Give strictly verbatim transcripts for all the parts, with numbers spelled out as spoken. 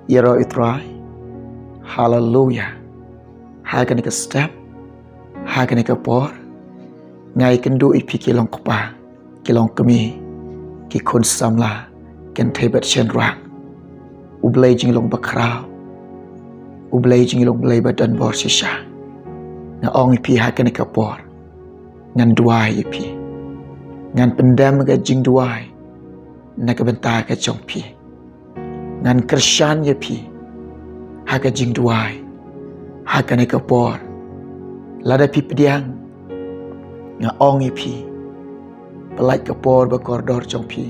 Ïaroh ïa u Trai. Haleluya. Ha kane ka step, ha kane ka por, nga ïakynduh ïa phi ki long kpa, ki long kmie, ki khun samla, kynthei bad shynrang. U Blei jinglong bakhraw, U Blei jinglong Blei ba don bor shisha. Nga ong ïa phi ha kane ka por, ngan duwai ïa phi. Ngan pyndem ka jingduwai na ka bynta ka jong phi. Ngan kyrshan ïa phi ha ka jingduwai ha kane ka por. Lada phi pdiang, nga ong ïa phi, pyllait ka por bad kordor jong phi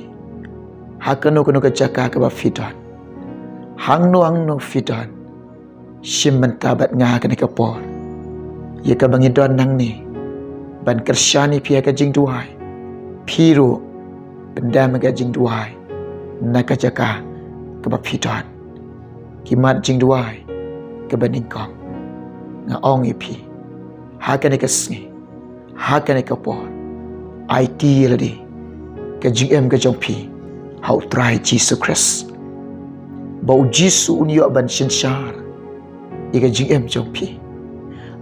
ha kano kano ka jaka kaba phi don. Hangno hangno phi don, shim bynta bad nga ha kane ka por. Ïa kaba ngi don nangne ban kyrshan ïa phi ha ka jingduwai. Phi ruh pyndem ha ka jingduwai na ka jaka kaba phi don. Ki mat jingduwai kaba nyngkong, nga ong ïa phi, ha kane ka sngi, ha kane ka por, aiti ïa lade ka jingim ka jong phi ha u Trai Jisu Khrist. Ba u Jisu un ïoh ban synshar ïa ka jingim jong phi.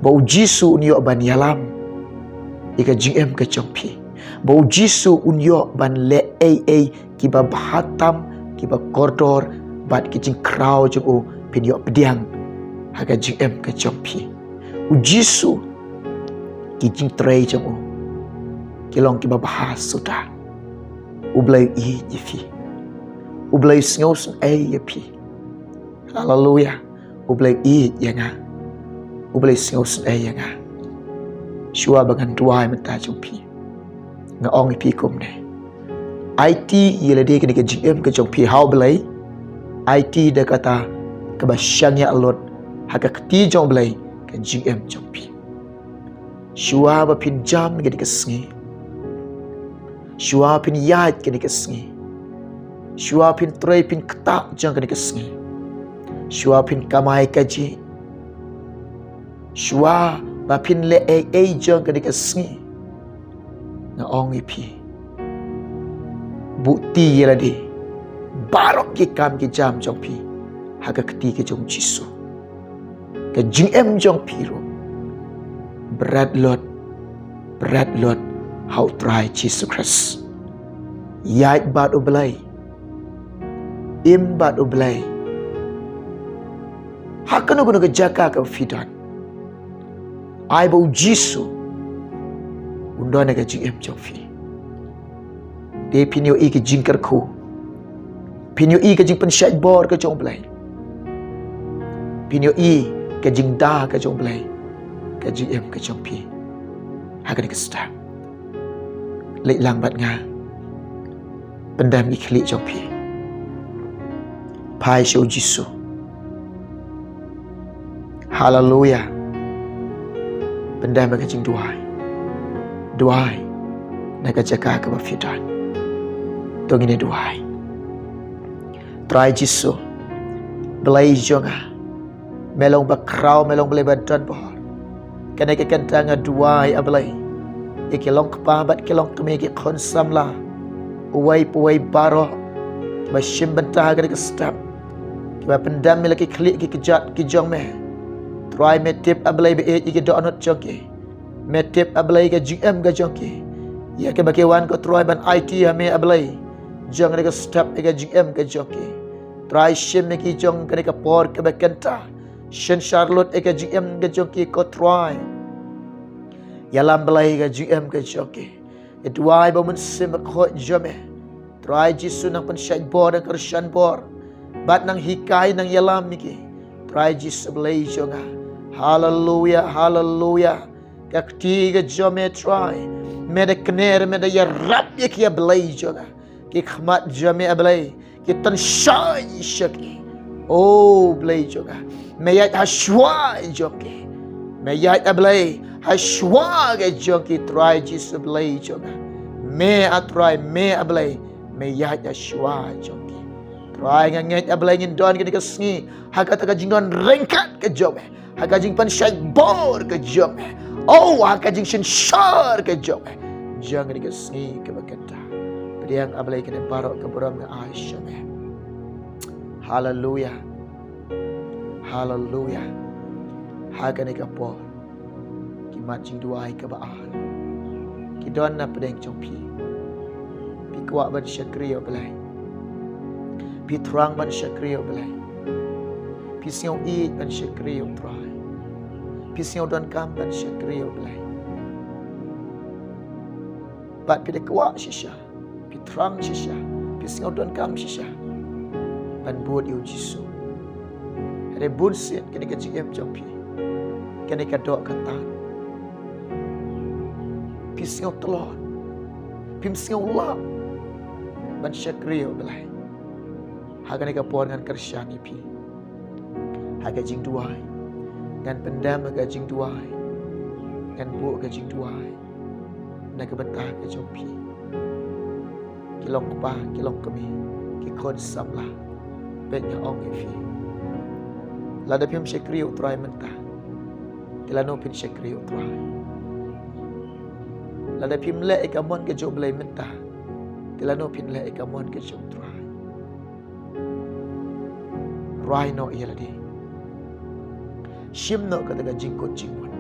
Ba u Jisu un ïoh ban ïalam ïa ka jingim ka jong phi. Ba u Jisu un ïoh ban leh ei ei kiba bha tam, kiba kordor bad ki jingkhraw jong u phin ïoh pdiang ha ka jingim ka jong phi. U Jisu, ki jingtrei jong u ki long kiba bha suda. U Blei u ïeit ïa phi. U Blei u sngewsynei ïa phi. Haleluya. U Blei u ïeit ïa nga. U Blei u sngewsynei ïa nga. Shuwa ba ngan duwai mynta jong phi, nga ong ïa phi kumne, aiti ïa lade kane ka jingim ka jong phi ha u Blei. Aiti da kata kaba shaniah lut ha ka kti jong u Blei ka jingim jong phi. Shuwa ba phin jam kane ka sngi, shuwa phin ïaid kane ka sngi, shuwa phin trei phin ktah jong kane ka sngi, shuwa phin kamai kajih, shuwa ba phin leh ei ei jong kane ka sngi, nga ong ïa phi, buhti ïa lade baroh ki kam ki jam jong phi ha ka kti ka jong u Jisu. Ka jingim jong phi ruh, bret lut, bret lut ha u Trai Jisu Khrist. Ïaid bad u Blei, im bad u Blei ha kano kano ka jaka kaba phi don. Ai ba u Jisu un don ha ka jingim jong phi. Te phin ïohi ka jingkyrkhu, phin ïohi ka jingpynshait bor ka jong u Blei, phin ïohi ka jingda ka jong u Blei ha ka jingim ka jong phi. Ha kane ka step, leit lang bad nga, pyndem ki khlieh jong phi, phai sha u Jisu. Haleluya. Pyndem ha ka jingduwai. Duwai na ka jaka kaba phi don. To ngin ïa duwai. Trai Jisu, Blei jong nga, me long bakhraw, me long Blei ba don bor. Kane ka kynta nga duwai, A Blei, ïa ki long kpa bad ki long kmie, ki khun samla, uwei pa uwei baroh, kiba shim bynta ha kane ka step, kiba pyndem ïa la ki khlieh ki kjat ki jong me. Trai, me tip, A Blei ba ïeit, ïa ki dohnud jong ki. Me tip, A Blei, ka jingim ka jong ki, ïa kiba ki wan, ko Trai, ban aiti ha me, A Blei, jong kane ka step, ïa ka jingim ka jong ki. Trai, shim ïa ki jong kane ka por kaba kynta. Synshar lut ïa ka jingim ka jong ki, ko Trai. Ïalam, Blei, ïa ka jingim ka jong ki. Ïa duwai ba u Mynsiem Bakhuid jong me, Trai Jisu, nang pynshait bor, nang kyrshan bor, bad nang hikai, nang ïalam ïa ki, Trai Jisu Blei jong nga. Haleluya, haleluya. Ka kti ka jong me, Trai, me da kner, me da ïarap ïa ki, A Blei jong nga. Ki khmat jong me, A Blei, ki tynshai sha ki. O Blei jong nga, me ïaid ha shuwa jong ki. Me ïaid, A Blei, ha shuwa ka jong ki, Trai Jisu Blei jong nga. Me, A Trai, me, A Blei, me ïaid ha shuwa jong ki. Trai, nga ngeit, A Blei, ngin don kane ka sngi ha kata ka jingdon ryngkat ka jong me, ha ka jingpynshait bor ka jong me, o, ha ka jingsynshar ka jong me jong kane ka sngi kaba kynta. Pdiang, A Blei, kane baroh ka burom nga ai sha me. Haleluya. Haleluya. Ha kane ka por, ki mat jingduwai kaba ar ki don na pdeng jong phi. Phi kwah ban shakri ïa U Blei. Phi thrang ban shakri ïa U Blei. Phi sngew ïeit ban shakri ïa U Trai. Phi sngew donkam ban shakri ïa U Blei. Bad phi da kwah shisha, phi thrang shisha, phi sngew donkam shisha ban bud ïa U Jisu. Hynrei bunsien kane ka jingim jong phi, kane ka doh ka tad, phi sngew tlot, phim sngew lah ban shakri ïa U Blei. Ha kane ka por ngan kyrshan ïa phi ha ka jingduwai. Ngan pyndem ha ka jingduwai. Ngan buh ka jingduwai na ka bynta ka jong phi. Ki long kpa, ki long kmie, ki khun samla, peit nga ong ïa phi, lada phim shakri ïa U Trai mynta, te lano phin shakri ïa U Trai? Lada phim leh ïa ka mon ka jong U Blei mynta, te lano phin leh ïa ka mon ka jong U Trai? Rai noh ïa lade. Shim noh kata ka jingkut jingmut.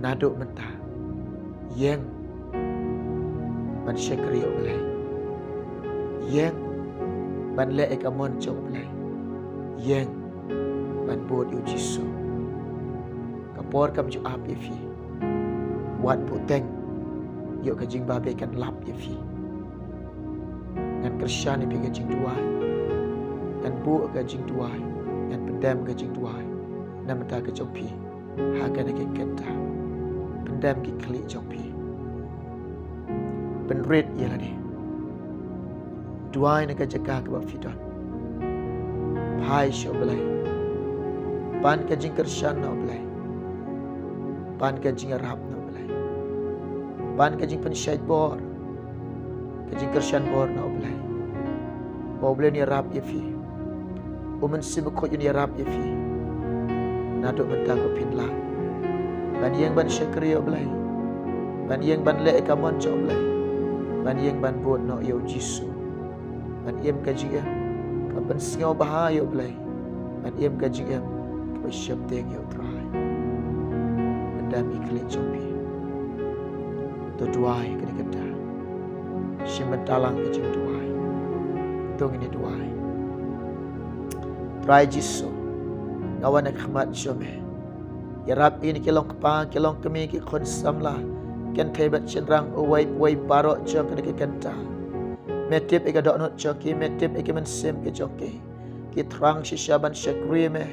Naduh mynta, ïeng ban shakri ïa U Blei. Ïeng ban leh ïa ka mon jong U Blei. Ïeng ban bud ïa U Jisu. Ka por kam ju ap ïa phi. Wat buhteng ïoh ka jingbabe kan lap ïa phi. Ngan kyrshan ïa phi ka jingduwai. Ngan buh ka jingduwai. Ngan pyndem ka jingduwai na ka bynta ka jong phi ha kane ka kynta. Pyndem ki khlieh jong phi. Pynrit ïa lade. Duwai na ka jaka kaba phi don. Phai sha U Blei. Pan ka jingkyrshan na U Blei. Pan ka jingïarap na U Blei. Pan ka jingpynshait bor, ka jingkyrshan bor na U Blei. Ba U Blei un ïarap ïa phi. U Mynsiem Bakhuid un ïarap ïa phi. Naduh mynta ko phin lah ban ïeng ban shakri ïa U Blei. Ban ïeng ban leh ïa ka mon jong U Blei. Ban ïeng ban bud noh ïa U Jisu. Ban im ka jingim ka pynsngewbha ïa U Blei. Ban im ka jingim kaba sheptieng ïa U Trai. Pyndem ki khlieh jong phi. To duwai kane ka kynta. Shim bynta lang ka jingduwai. To ngin ïa duwai. Trai Jisu, nga wan ha khmat jong me. Ïarap ïa kine ki long kpa, ki long kmie, ki khun samla, kynthei bad shynrang uwei pa uwei baroh jong kane ka kynta. Me tip ïa ka dohnud jong ki, me tip ïa ki mynsiem ki jong ki. Ki thrang shisha ban shakri ïa me,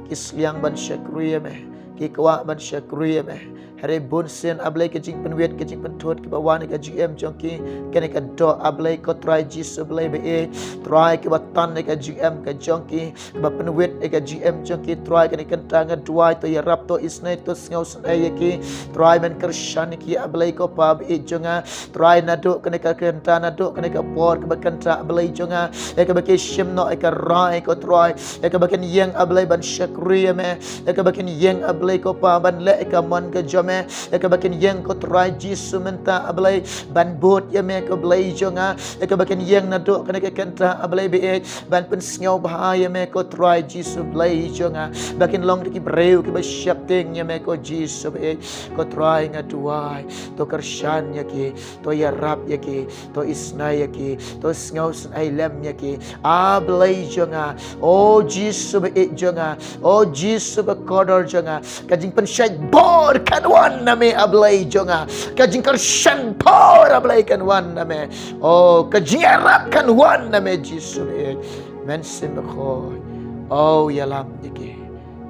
ki sliang ban shakri ïa me, ki kwah ban shakri ïa me. Hynrei bun sien, A Blei, ka jingpynwit, ka jingpynthut kaba wan ha ka jingim jong ki, kane ka doh, A Blei, ko Trai Jisu Blei ba ïeit, Trai, kaba tan ha ka jingim ka jong ki, kaba pynwit ha ka jingim jong ki, Trai, kane ka kynta nga duwai, to ïarap, to isynei, to sngewsynei ïa ki. Trai, men kyrshan ïa ki, A Blei, ko Pa ba ïeit jong nga. Trai, naduh kane ka kynta, naduh kane ka por kaba kynta, A Blei jong nga, ïa kaba kin shim noh ïa ka rai, ko Trai, ïa kaba kin ïeng, A Blei, ban shakri ïa me, ïa kaba kin ïeng, A Blei, ko Pa, ban leh ïa ka mon ka jong me, ïa kaba kin ïeng, ko Trai Jisu, mynta, A Blei, ban bud ïa me, ko Blei jong nga, ïa kaba kin ïeng naduh kane ka kynta, A Blei ba ïeit, ban pynsngewbha ïa me, ko Trai Jisu, Blei jong nga, ba kin long ki briew kiba sheptieng ïa me, ko Jisu ba ïeit. Ko Trai, nga duwai, to kyrshan ïa ki, to ïarap ïa ki, to isynei ïa ki, to sngewsynei lem ïa ki, A Blei jong nga. O Jisu ba ïeit jong nga, o Jisu ba kordor jong nga. Ka jingpynshait bor kan wan na me, A Blei jong nga. Ka jingkyrshan bor, A Blei, kan wan na me. O ka jingïarap kan wan na me, Jisu ba ïeit. Mynsiem Bakhuid, o ïalam ïa ki.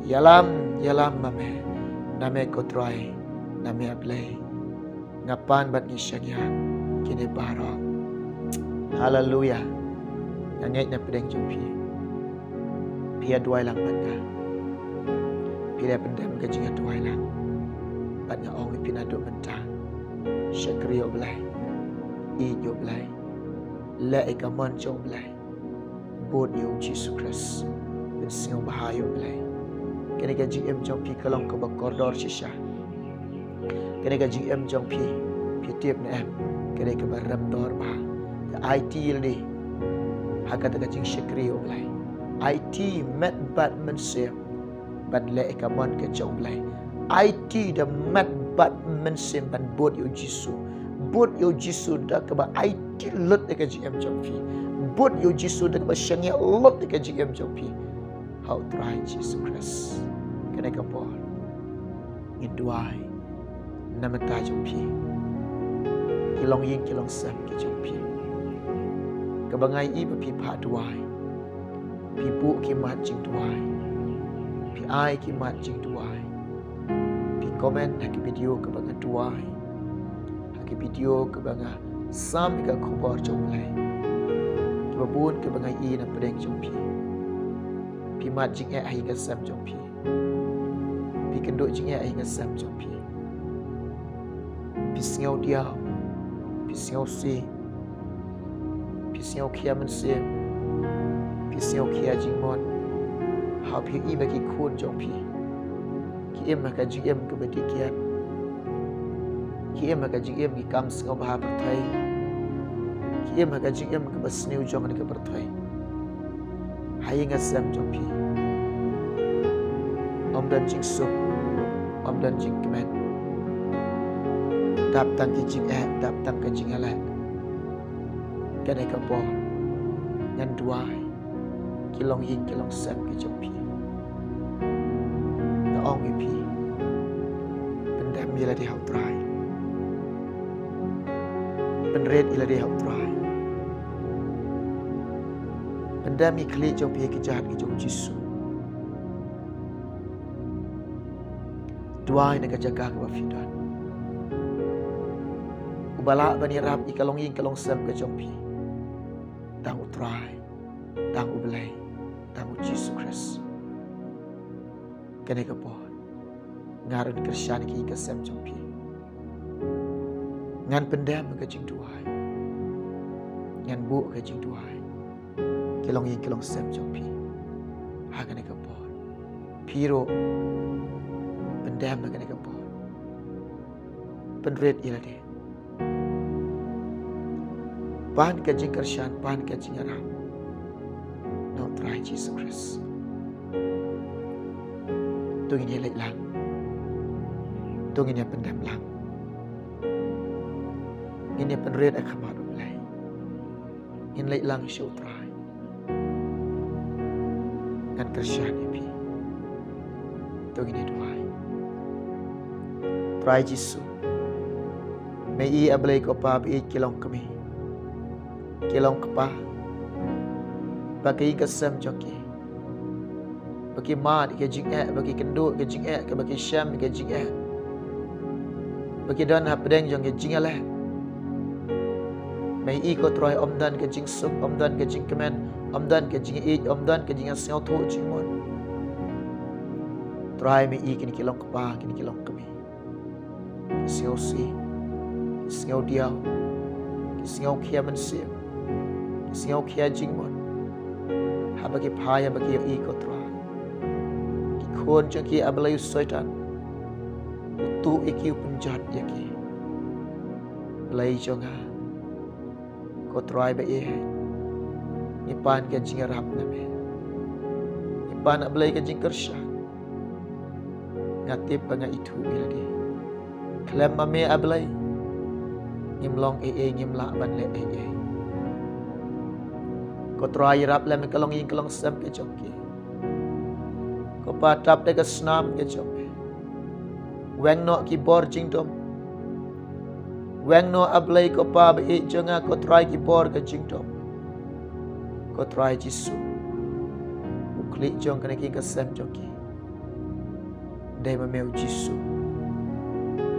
Ïalam, ïalam ma me, na me, ko Trai, na me, A Blei. Nga pan bad ngi shaniah kine baroh. Haleluya. Nga ngeit na pdeng jong phi, phi ïa duwai lang bad nga. Phi la pyndem ka jingïaduwai lang bad nga. Ong ïa phi naduh mynta, shakri ïa U Blei, ïeit ïa U Blei, leh ïa ka mon jong U Blei, bud ïa U Jisu Khrist, pynsngewbha ïa U Blei. Kane ka jingim jong phi ka long kaba kordor shisha. Kane ka jingim jong phi, phi tip ne em, kane kaba rem dor bha. Ka aiti lade ha kata ka jingshakri ïa U Blei. Aiti met bad mynsiem ban leh ïa ka mon ka jong U Blei. Aiti da met bad mynsiem ban bud ïa U Jisu. Bud ïa U Jisu da kaba aiti lut ïa ka jingim jong phi. Bud ïa U Jisu da kaba shaniah lut ïa ka jingim jong phi ha U Trai Jisu Khrist. Kane ka por ngin duwai na bynta jong phi, ki longïing ki longsem ki jong phi. Kaba nga ïohi ba phi phah duwai, phi buh ki mat jingduwai, phi ai ki mat jingduwai, phi comment ha ki video kaba nga duwai, ha ki video kaba nga sam ïa ka khubor jong U Blei. Kiba bun kaba nga ïohi na pdeng jong phi, phi mad jingeh ha ïing ha sem jong phi. Phi kynduh jingeh ha ïing ha sem jong phi. Phi sngew diaw, phi sngew sih, phi sngew khia mynsiem, phi sngew khia jingmut. Haba phi ïohi ba ki khun jong phi ki im ha ka jingim kaba dih kiad, ki im ha ka jingim ki kam sngewbha pyrthei, ki im ha ka jingim kaba sniew jong kane ka pyrthei. Ha ïing ha sem jong phi ym don jingsuk, ym don jingkmen. Dap tang ki jingeh, dap tang ka jingïaleh. Kane ka por ngan duwai ki longïing ki longsem ki jong phi. Nga ong ïa phi, pyndem ïa lade ha U Trai. Pynrit ïa lade ha U Trai. Pyndem ïa ki khlieh jong phi ha ki jingïeit ki jong U Jisu. Duwai na ka jaka kaba phi don. Uba lah ban ïarap ïa ka longïing ka longsem ka jong phi, tang U Trai, tang U Blei, tang U Jisu Khrist. Kane ka por nga ruh ngan kyrshan ïa ka ïing ka sem jong phi. Ngan pyndem ha ka jingduwai, ngan buh ha ka jingduwai ki longïing ki longsem jong phi ha kane ka por. Phi ruh pyndem ha kane ka por. Pynrit ïa lade. Pan ka jingkyrshan, pan ka jingïarap na U Trai Jisu Khrist. To ngin ïa leit lang, to ngin ïa pyndem lang, ngin ïa pynrit ha khmat U Blei. Ngin leit lang sha U Trai. Ngan kyrshan ïa phi. To ngin ïa duwai. Trai Jisu, me i A Blei ko Pa ba ïeit, ki longkmie, ki longkpa, ba ka ïing ka sem jong ki, ba ki mad ïa ka jingeh, ba ki kynduh ïa ka jingeh, kaba ki shem ïa ka jingeh, ba ki don hapdeng jong ka jingïaleh. Me i ko Trai, ym don ka jingsuk, ym don ka jingkmen, ym don ka jingïeit, ym don ka jingïasngewthuh jingmut. Trai, me i kine ki longkpa, kine ki longkmie, ki sngewsih, ki sngewdiaw, ki sngewkhia mynsiem, ki sngewkhia jingmut. Haba ki phai, haba ki ïohi ko Trai, ki khun jong ki, A Blei, u Soitan u tuh ïa ki, u pynjot ïa ki. Blei jong nga, ko Trai ba ïeit, ngi pan ka jingïarap na me. Ngi pan, A Blei, ka jingkyrshan. Nga tip ba nga ithuh ïa lade. Khlem ma me, A Blei, ngim long ei ei, ngim lah ban leh ei ei. Ko Trai, ïarap lem ïa ka longïing ka longsem ka jong ki. Ko Pa, tap da ka snam ka jong me. Weng noh ki bor jingdum. Weng noh, A Blei ko Pa ba ïeit jong nga, ko Trai, ki bor ka jingdum. Ko Trai Jisu, u khlieh jong kane ka ïing ka sem jong ki, dei ma me, u Jisu,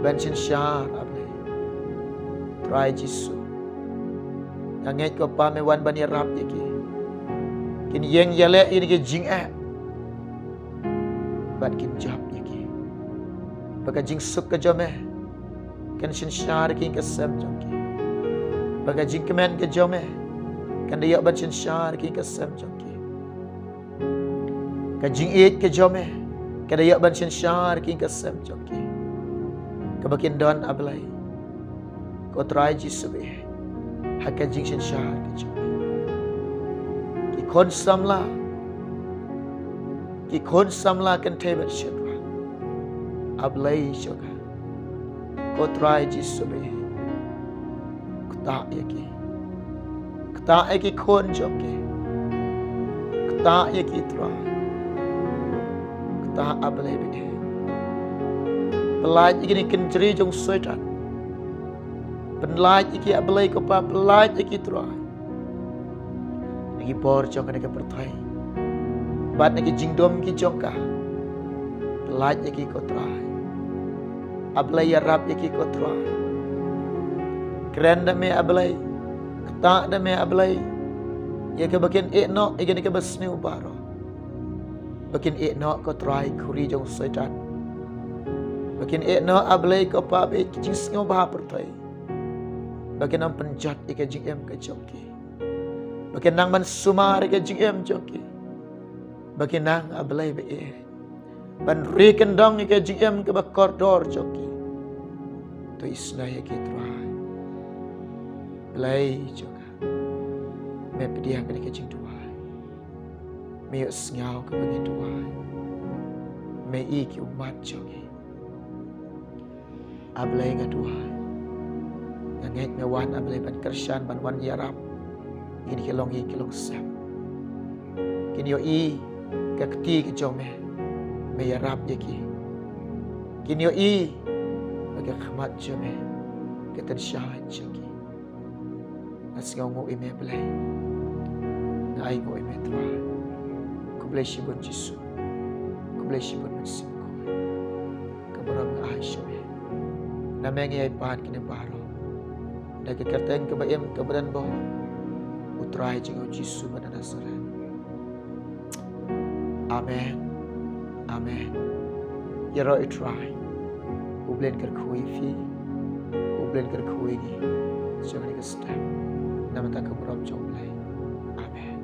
ban synshar, A Blei. Trai Jisu, nga ngeit ko Pa me wan ban ïarap ïa ki. Kin ïeng ïaleh ïa kine ki jingeh bad kin jop ïa ki. Ba ka jingsuk ka jong me kan synshar ïa ka ïing ka sem jong ki. Ba ka jingkmen ka jong me kan da ïoh ban synshar ïa ka ïing ka sem jong ki. Ka jingïeit ka jong me kan da ïoh ban synshar ïa ka ïing ka sem jong ki. Kaba kin don, A Blei, ko Trai Jisu, ha ka jingsynshar ka jong me. Ki khun samla Ki khun samla kynthei bad shynrang. A Blei jong nga, ko Trai Jisu ba ïeit, ktah ïa ki. Ktah ïa ki khun jong ki. Ktah ïa ki Trai. Ktah, a Blei ba ïeit. Pyllait ïa kine ki kynjri jong Soitan. Pyllait ïa ki, a Blei ko Pa, pyllait ïa ki Trai. Na ki bor jong kane ka pyrthei bad na ki jingdum ki jong ka. Pyllait ïa ki ko Trai. A Blei, ïarap ïa ki ko Trai. Kren da me, a Blei. Ktah da me, a Blei. Ïa kaba kin ïeh noh ïa kane kaba sniew baroh. Ba kin ïeh noh ko Trai khuri jong Soitan. Ba kin ïeh noh, a Blei ko Pa, ba ïeit, ki jingsngewbha pyrthei. Ba kin nang pynjot ïa ka jingim ka jong ki. Ba kin nang ban sumar ïa ka jingim jong ki. Ba kin nang, a Blei ba ïeit, ban ri kyndong ïa ka jingim kaba kordor jong ki. To isynei ïa ki Trai. Blei jong nga, me pdiang ïa ka jingduwai. Me ïohsngew kaba ngi duwai. Me ïohi ki ummat jong ngi. A Blei, nga duwai. Nga ngeit me wan, a Blei, ban kyrshan, ban wan ïarap ïa kine ki longïing ki longsem. Kin ïohi ka kti ka jong me, me ïarap ïa ki. Kin ïohi ba ka khmat jong me ka tynshai jong ki. Nga sngewnguh ïa me, Blei. Nga ainguh ïa me, Trai. Khublei shibun, Jisu. Khublei shibun, Mynsiem Bakhuid. Ka burom nga ai sha me. Na me ngi ai pat kine baroh, da ka kyrteng kaba im kaba don bor, u Trai jong ngi, u Jisu ba na Nasaret. Amen. Amen. Ïaroh ïa u Trai. U Blei un kyrkhu ïa phi. U Blei un kyrkhu ïa ngi. Sha kane ka step. Namar ka burom jong u Blei. Amen.